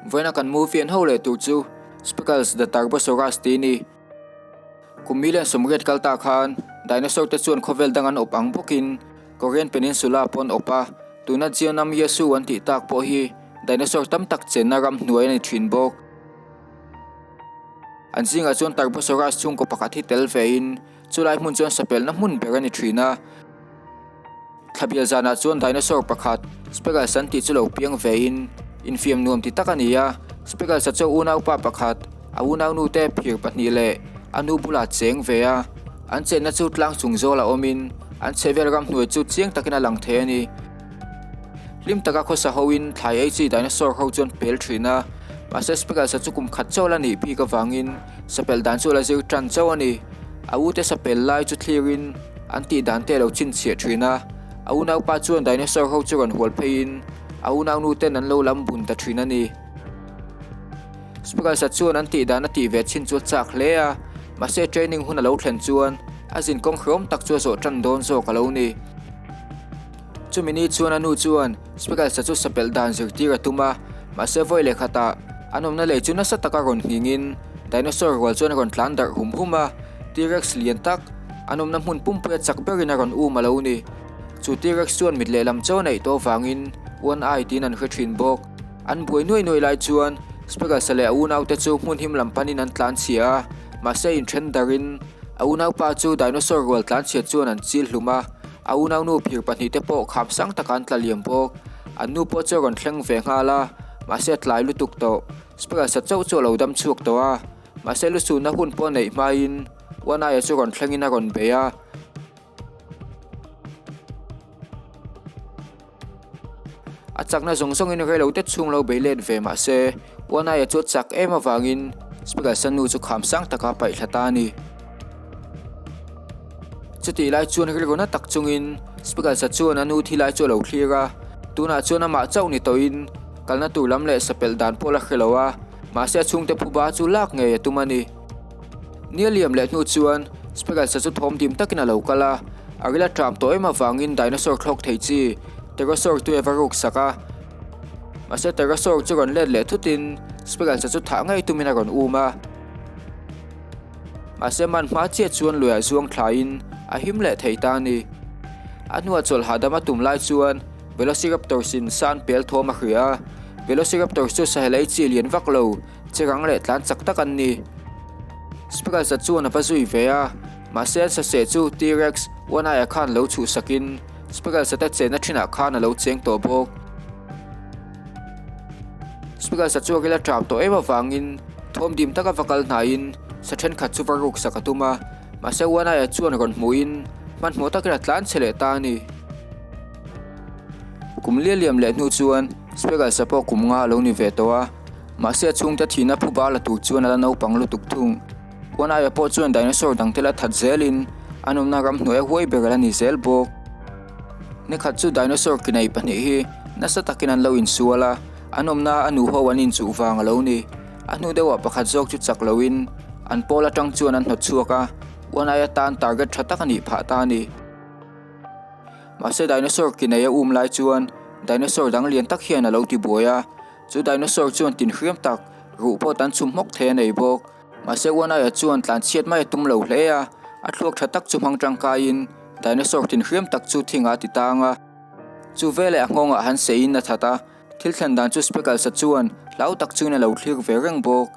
Vawiina kan movie an ho leh tur chu Speckles the Tarbosaurus tih a ni. Kum million 80 kal ta khan dinosaur te chuan khawvel dang an awp ang bawkin Korean Peninsula pawh an awp a, tuna Jeonnam Yeosu an tih tak pawh hi dinosaur tam tak chenna ram hnuai a ni thin bawk. An zingah chuan Tarbosaurus chhungkaw pakhat hi tel vein chulai hmun chuan sapelna hmun ber a ni thin a. Thlabial zanah chuan dinosaur pakhat Speckles an tih chu lo piang vein infiam nuam ti tak a ni a. Speckles-a chu a unaupa pakhat, a unaunu te phir pahnih leh a nu bulah cheng ve a. An chenna chu tlang chung zawla awmin an chhehvel ramhnuai chu chiang takin a lang thei a ni. Hlim taka khawsa hoin thlai ei chi dinosaur ho chuan pel thin a. Mahse Speckles-a chu kum khat chauh la nih bik avangin sapel dan chu a la zir tan chauh a ni. A ute sapel lai chu thlirin an tih dan te a lo chhinchhiah thin a, a unaupa chuan dinosaur ho chu rawn hual pheiin a unaunu ten an lo lam bun ta thin a ni. Spikers-a chuan an tih dan a tih ve chhin chu a chak hle a, mahse training hun a lo thlen chuan a zin kawng hrawm tak chu a zawh tan dawn zawk a lo ni. Chumi ni chuan a nu chuan Spikers-a chu sapelh dan zirtir a tum a, mahse vawi leh khatah an awmna lei chu nasa taka rawn nghingin dinosaur rual chuan a rawn tlan darh hum hum a, T-rex lian tak an awmna hmun pumpuia chak berin a rawn um a lo ni. Chu T-rex chuan mit lehlam chaw a neih tawh avangin One Eye tiin an hre thin bawk. An buai nuai nuai lai chuan Speckles-a leh a unaute chu hmun him lam panin an tlan chhia a, mahse inthen darin a unaupa chu dinosaur rual tlan chhia chuan an chil hlum a, a unaunu phir pahnihte pawh kham sang taka an tla liam bawk. An nu pawh chu a rawn thleng ve nghal a, mahse a tlai lutuk tawh. Speckles-a chauh chu a lo dam chhuak tawh a, mahse lusunna hun pawh a neih hmain One Eye-a chu rawn thlengin a rawn bei a. A chakna zawng zawngin reilo te chhung lo bei let ve mah se, One Eye-a chu a chak em avangin Speckles-a nu chu kham sang taka paih thla ta a ni. Chutih lai chuan rilru na tak chungin Speckles-a chuan a nu thi lai chu a lo thlir a, tunah chuan amah chauh ni tawhin kalna tur lam leh sapelh dan pawh la hre lo a, mahse a chhungte phuba chu lak ngei a tum a ni. Nia liam leh hnu chuan Speckles-a chu thawm dim takin a lo kal a, a ril a ṭam tawh em avangin dinosaur thlawk thei chi pterosaur chu a va ruk sak a. Mahse pterosaur chu rawn let leh thutin Speckles-a chu thah ngei tumin a rawn um a. Mahse man hma chiah chuan luiah zuang thlaiin a him leh thei ta a ni. A hnuah chawlh hahdam a tum lai chuan Velociraptors-in san pel thawm a hria a, Velociraptors chu sahel ei chi lian vak lo, Che rang leh tlan chak tak an ni. Speckles-a chuan a va zui ve a, mahse an saseh chu T-Rex One-Eye-a khan lo chhuhsakin Speckles-a te chenna thinah khan a lo cheng tawh bawk. Speckles-a chu a ril a ṭam tawh em avangin thawm dim taka va kal hnaiin sa thenkhat chu va ruksak a tum a, mahse One-Eye-a chuan rawn hmuhin hmanhmawh takin a tlan chhe leh ta a ni. Kum liam liam leh hnu chuan Speckles-a pawh kum nga a lo ni ve tawh a. Mahse a chhungte thihna phuba la tur chuan a la naupang lutuk thung. One Eye pawh chuan dinosaur dangte la that zelin an awmna ramhnuai a huai ber a la ni zel bawk. Nikhat chu dinosaur ki nei pahnih hi nasa takin an lo insual a, an awmna a nuho an inchuh vang a lo ni. A hnu deuhah pakhat zawk chu chak loin an pawl atang chuan an hnawt chhuak a, One Eye atan target tha tak a nih phah ta a ni. Mahse dinosaur ki nei a um lai chuan dinosaur dang lian tak hian a lo ti buai a. Chu dinosaur chuan tin hriam tak ruh pawh tan chhum hmawk thei a nei bawk. Mahse One Eye-a chuan tlan chhiat mai a tum lo hle a, a thluak tha tak chu hmang tangkaiin dinosaur tin hriam tak chu thingah a ti tang a. Chu veleh a nghawngah han seiin a that a, thil thlen dan chu Speckles-a chuan hlau tak chungin a lo thlir ve reng bawk.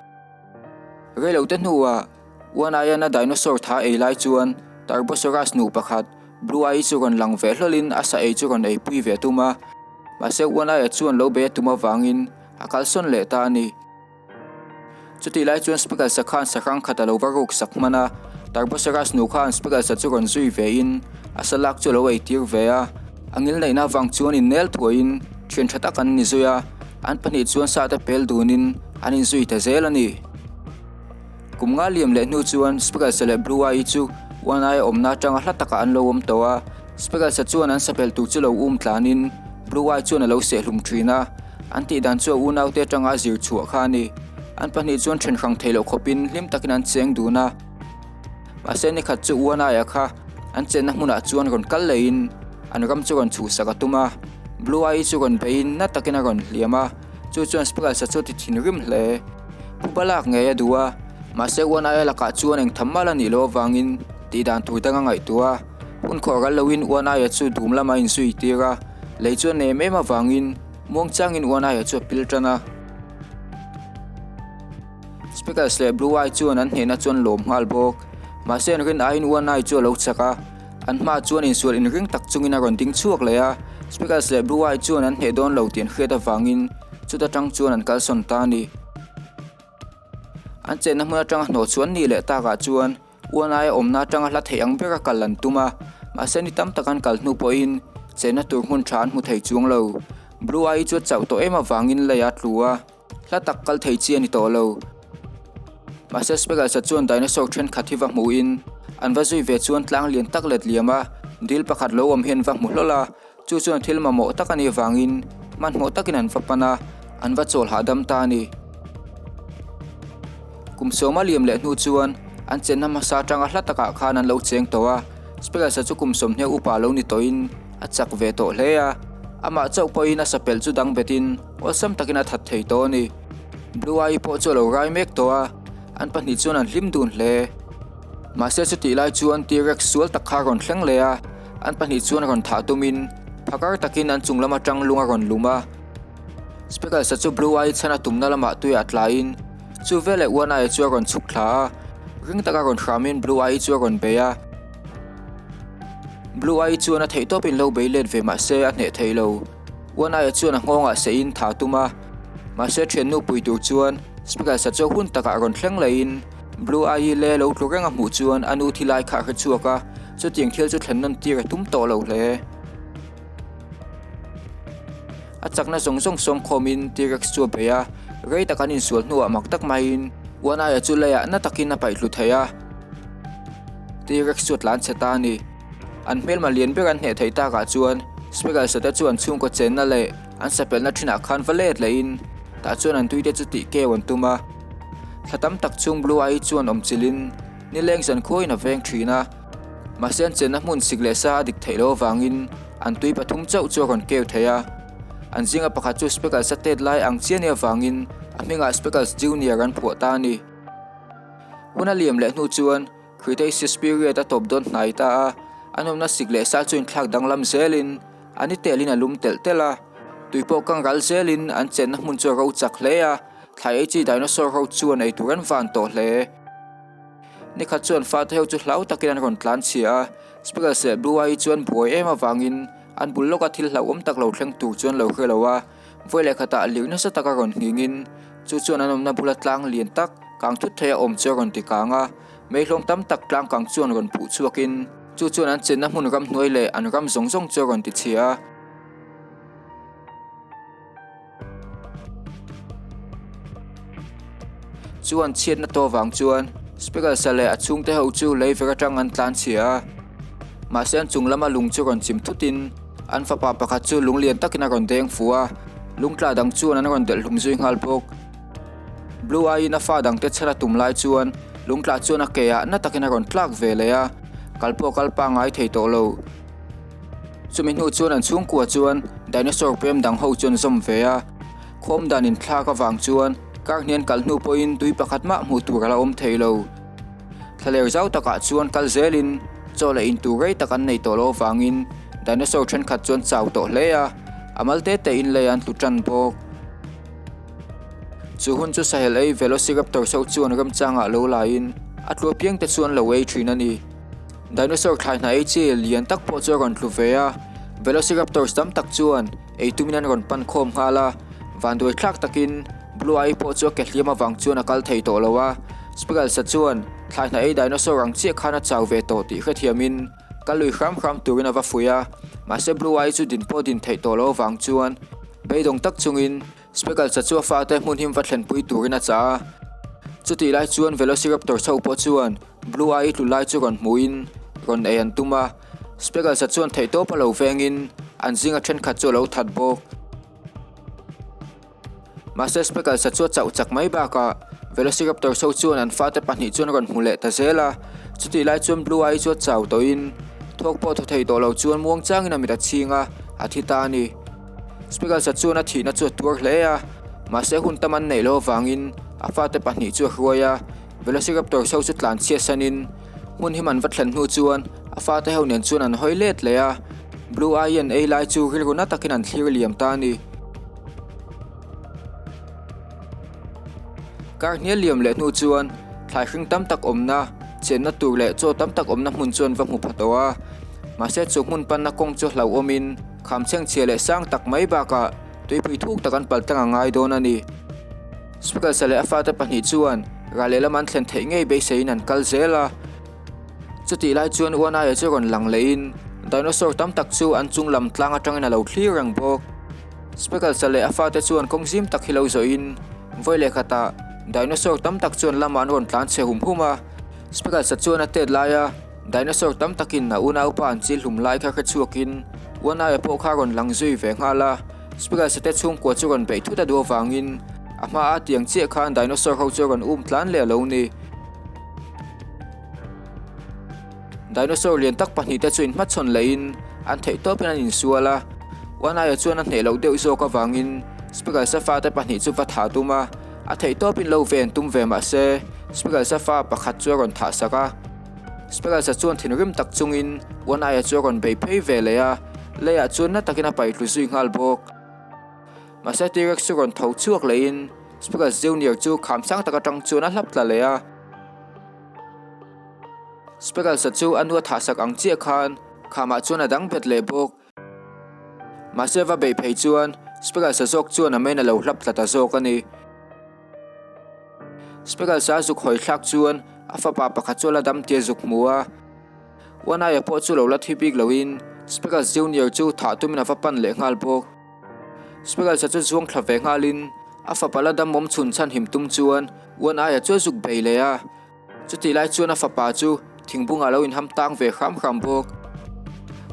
Reilote hnuah One Eye-an a dinosaur tha ei lai chuan Tarbosaurus nu pakhat Blue Eye chu rawn lang ve hlawlin a sa ei chu rawn eipui ve tum a. Mahse One-Eye chuan lo bei a tum avangin a kalsawn leh ta a ni. Chutih lai chuan Speckles-a khan sahrang khat a lo va ruk sak hman a, Tarbosaurus nu khan Speckles-a chu rawn zui vein a salak chu a lo eitir ve a. A ngil neihna avang chuan innel thuaiin thian tha tak an ni zui a, an pahnih chuan sa te pel dunin an inzui ta zel a ni. Kum nga liam leh hnu chuan Speckles-a leh Blue Eye chu One Eye awmna atanga hla takah an lo awm tawh a. Speckles-a chuan an sapel tur chu lo um tlanin Blue Eye chuan a lo sehhlum thin a, an tih dan chu a unaute atanga a zir chhuah kha a ni. An pahnih chuan then hrang thei loh khawpin hlim takin an cheng dun a. Mahse nikhat chu One Eye-a kha an chenna hmunah chuan rawn kal leiin an ram chu rawn chhuhsak a tum a. Blue Eye chu rawn beiin na takin a rawn hliam a. Chu chuan Speckles-a chu a ti thinrim hle. Phuba lak ngei a duh a, mahse One-Eye-a lakah chuan eng tham mal a nih loh avangin tih dan tur dang a ngaihtuah a. Hun khawh ral loin One-Eye-a chu dum lamah a inzui tir a, lei chu a nem em avangin muangchangin One-Eye-a chu a pil tan a. Speckles leh Blue Eye chuan an hnehna chuan lawm nghal bawk. Mahse an rin aiin One Eye chu a lo chak a, an hmaah chuan insual inring tak chungin a rawn ding chhuak leh a. Speckles leh Blue Eye chuan an hneh dawn lo tih an hriat avangin chuta tang chuan an kalsawn ta a ni. An chenna hmun atanga hnawh chuan nih leh takah chuan One Eye awmna atanga hla theih ang bera kal an tum a, mahse ni tam tak an kal hnu pawhin chenna tur hmun tha an hmu thei chuang lo. Blue Eye chu a chauh tawh em avangin lei a tlu a. Hla tak kal thei chi a ni tawh lo. Mahse Speckles-a chuan dinosaur thenkhat hi va hmuhin an va zui ve chuan tlang lian tak let liam a, dil pakhat lo awm hi an va hmu hlawl a, chu chuan thil mamawh tak a nih avangin hmanhmawh takin an va pan a, an va chawl hahdam ta a ni. Kum sawma liam leh hnu chuan an chenna hmasa atanga hla takah khan an lo cheng tawh a, Speckles-a chu kum 20 upa lo ni tawhin a chak ve tawh hle a, amah chauh pawhin a sapelh chu dang betin Awlsam takin a that thei tawh a ni. Blue Eye pawh chu a lo rai mek tawh a, an pahnih chuan an hlim dun hle. Mahse chutih lai chuan T-Rex sual tak kha a rawn thleng leh a, an pahnih chuan a rawn thah tumin phakar takin an chung lam atang lung a rawn lum a. Speckles-a chu Blue Eye chhan a tumna lamah tuiah tlaiin chu veleh One Eye chu a rawn chhuk thla a, ring taka rawn hramin Blue Eye chu a rawn bei a. Blue Eye chuan a theihtawpin lo bei let ve mahse a hneh thei lo. One-Eye chuan a nghawngah seihin tha tum a, mahse thiannu pui tur chuan Speckles-a chu hun takah rawn thleng leiin Blue Eye-i le lo tlu reng a hmuh chuan a nu thi lai kha a hre chhuak a, chutiang thil chu thlen nawn tir a tum tawh lo hle. A chakna zawng zawng sawm khawmin T-Rex chu a bei a, rei tak an insual hnuah mak tak maiin One-Eye-a chu leiah na takin a paih hlu thei a, T-Rex chu a tlan chhe ta a ni. An hmelma lian ber an hneh theih takah chuan Speckles-a te chu an chhungkaw chenna leh an sapelna thinah khan va let lehin tah chuan an tuite chu tih keu an tum a. Thla tam tak chhung Blue Eye chuan awm chilhin nileng zan khuain a veng thin a. Mahse an chenna hmun sik leh sa a dik theih loh avangin an tui pathum chauh chu a rawn keu thei a. An zinga pakhat chu Speckles-a tet lai ang chiah nia avangin a hmingah Speckles Junior an phuah ta a ni. Hun a liam leh hnu chuan Cretaceous period a tawp dawn hnai ta a, a nawmna sik leh sa chu inthlak danglam zelin a ni telin a lum telh telh a. Tui pawh kang ral zelin an chenna hmun chu a ro chak hle a, thlai ei chi dinosaur ho chuan ei tur an van tawh hle. Nikhat chuan fate ho chu hlau takin an rawn tlan chhia a, Speckles leh Blue Eye chuan buai em avangin an bul lawka thil hlauhawm tak lo thleng tur chuan lo hre lo a. Vawi leh khatah liu nasa taka rawn nghingin chu chuan an awmna bula tlang lian tak kang thut theia awm chu a rawn ti kang a. Meihlawm tam tak tlang kang chuan rawn phuh chhuakin chu chuan an chenna hmun ramhnuai leh an ram zawng zawng chu a rawn ti chhia a. Chu an chhiatna tawh vang chuan Speckles-a leh a chhungte ho chu lei ver atang an tlan chhia a. Mahse an chung lama lung chu rawn chim thutin an fapa pakhat chu lung lian takin a rawn deng fuh a, lung tla dang chuan an rawn delh hlum zui nghal bawk. Blue Eye-in a fa dangte chhan a tum lai chuan lungtla chuan a ke ah na takin a rawn tlak ve leh a, kal pawh kal pangngai thei tawh lo. Chumi hnu chuan an chhungkua chuan dinosaur pem dang ho chu an zawm ve a, khawm dan inthlak avang chuan kar hnian kal hnu pawhin tui pakhat mah hmuh tur a la awm thei lo. Thlaler zau takah chuan kal zelin chaw leh in tur rei tak an nei tawh loh avangin dinosaur thenkhat chuan chau tawh hle a, a mal te te in lei an tlu tan bawk. Chu hun chu sahel ei Velociraptor so chuan remchangah lo laiin a tlu apiang te chuan lo ei thin a ni. Dinosaur thlai hna ei chi lian tak pawh chu a rawn tlu ve a, Velociraptors tam tak chuan ei tumin an rawn pan khawm nghal a, vanduai thlak takin Blue Eye pawh chu a ke hliam avang chuan a kal thei tawh lo a, Speckles-a chuan thlai hna ei dinosaur ang chiah khan a chau ve tawh tih hrethiamin kal lui hram hram turin a va fuih a, mahse Blue Eye chu din pawh din theih tawh lo avang chuan beidawng tak chungin Speckles-a chu a fate hmun him va thlenpui turin a chah a. Chutih lai chuan Velociraptor chho pawh chuan Blue Eye tlu lai chu rawn hmuhin rawn ei an tum a. Speckles-a chuan theihtawp a lo vengin an zinga thenkhat chu a lo that bawk. Mahse Speckles-a chu a chauh chak mai bakah Velociraptor chho chuan an fate pahnih chuan rawn hmu leh ta zel a. Chutih lai chuan Blue Eye chu a chau tawhin thawk pawh thaw thei tawh lo chuan muangchangin a mit a chhing a, a thi ta a ni. Speckles-a chuan a thihna chu a tuar hle a, Mahse hun tam an neih loh avangin a fate pahnih chu a hruai a, Velociraptors ho chu tlan chhiat sanin hmun him an va thlen hnu chuan a fate ho nen chuan an hawi let leh a, Blue Eye an ei lai chu rilru na takin an thlir liam ta a ni. Kar hnial liam leh hnu chuan thlai hring tam tak awmna, chenna tur leh chaw tam tak awmna hmun chuan va hmu pha tawh a. Mahse chu hmun panna kawng chu hlauhawmin kham chhengchhia leh sang tak mai bakah tuipui thuk tak an pal tlang a ngai dawn a ni. Speckles-a leh a fate pahnih chuan ral lehlam an thlen theih ngei beiseiin an kal zel a. Chutih lai chuan Uanaia chu rawn lang lehin dinosaur tam tak chu an chung lam tlang atangin a lo thlir reng bawk. Speckles-a leh a fate chuan kawng zim tak hi lo zawhin vawi leh khatah dinosaur tam tak chuan lamah an rawn tlan chhe hum hum a. Speckles-a chuan a tet laia dinosaur tam takin a unaupa an chil hlum lai kha hre chhuakin Uanaia pawh kha a rawn lang zui ve nghal a. Speckles-a te chhungkua chu rawn beih thut a duh avangin a hmaa tiang chiah khan dinosaur ho chu a rawn um tlan leh a lo ni. Dinosaur lian tak pahnih te chu inhmachhawn lehin an theih tawpin an insual a, One-Eye chuan a hneh loh deuh zawk avangin Speckles-a fate pahnih chu va thah tum a, a theih tawpin lo ven tum ve mah se Speckles-a fa pakhat chu a rawn thah sak a. Speckles-a chuan thinrim tak chungin One-Eye chu a rawn bei phei ve leh a, leiah chuan na takin a paih tlu zui nghal bawk. Mahse T-Rex chu rawn tho chhuak lehin Speckles Junior chu kham sang tak atang chuan a hlap tla leh a. Speckles-a chu a nu a thah sak ang chiah khan khamah chuan a dang bet leh bawk. Mahse va beih phei chuan Speckles-a zawk chuan a main a lo hlap tla ta zawk a ni. Speckles-a zuk hawi thlak chuan a fapa pakhat chu a la dam tia zuk hmu a. One-Eye-a pawh chu lo la thi bik loin Speckles Junior chu thah tumin a va pan leh nghal bawk. Speckles-a chu zuang thla ve nghalin a fapa la dam awm chhun chhan him tum chuan One-Eye-a chu a zuk bei leh a. Chutih lai chuan a fapa chu thingbungah lo inham tang ve hram hram bawk.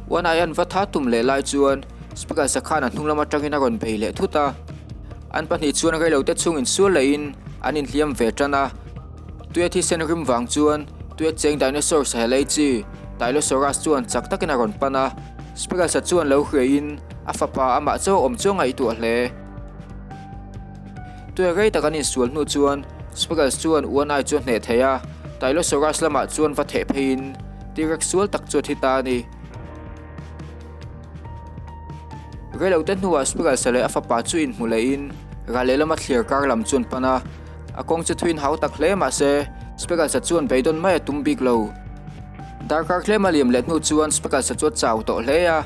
One-Eye-a'n va tha tum leh lai chuan Speckles-a khan a hnung lam atangin a rawn bei leh thut a. An pahnih chuan reilote chhung insual lehin an inhliam ve tan a. Tuia thisen rim vang chuan tuia cheng dinosaur sahelei chi Tylosaurus chuan chak takin a rawn pan a, Speckles-a chuan lo hriaiin a fapa amah chauh awm chu a ngaihtuah hle. Tuia rei tak an insual hnu chuan Speckles chuan One-Eye chu a hneh thei a, Tylosaurus lamah chuan va theh pheiin T-Rex sual tak chu a thi ta a ni. Reilote hnuah Speckles-a leh a fapa chu inhmu lehin ral lehlama thliar kar lam chu an pan a. A kawng chu thuin hau tak hle mah se, Speckles-a chuan beidawn mai a tum bik lo. Darkar tlem a liam leh hnu chuan Speckles-a chu a chau tawh hle a,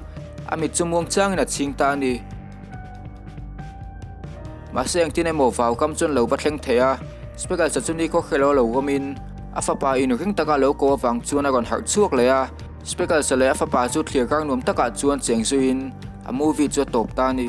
a mit chu muang changin a chhing ta a ni. Mahse engtin emaw vau kam chuan lo va thleng thei a, Speckles-a chu nikhaw hrelo lo awmin a fapa in ring taka lo ko avang chuan a rawn harh chhuak leh a. Speckles-a leh a fapa chu thlir kar nuam takah chuan cheng zuiin a movie chu a tawp ta a ni.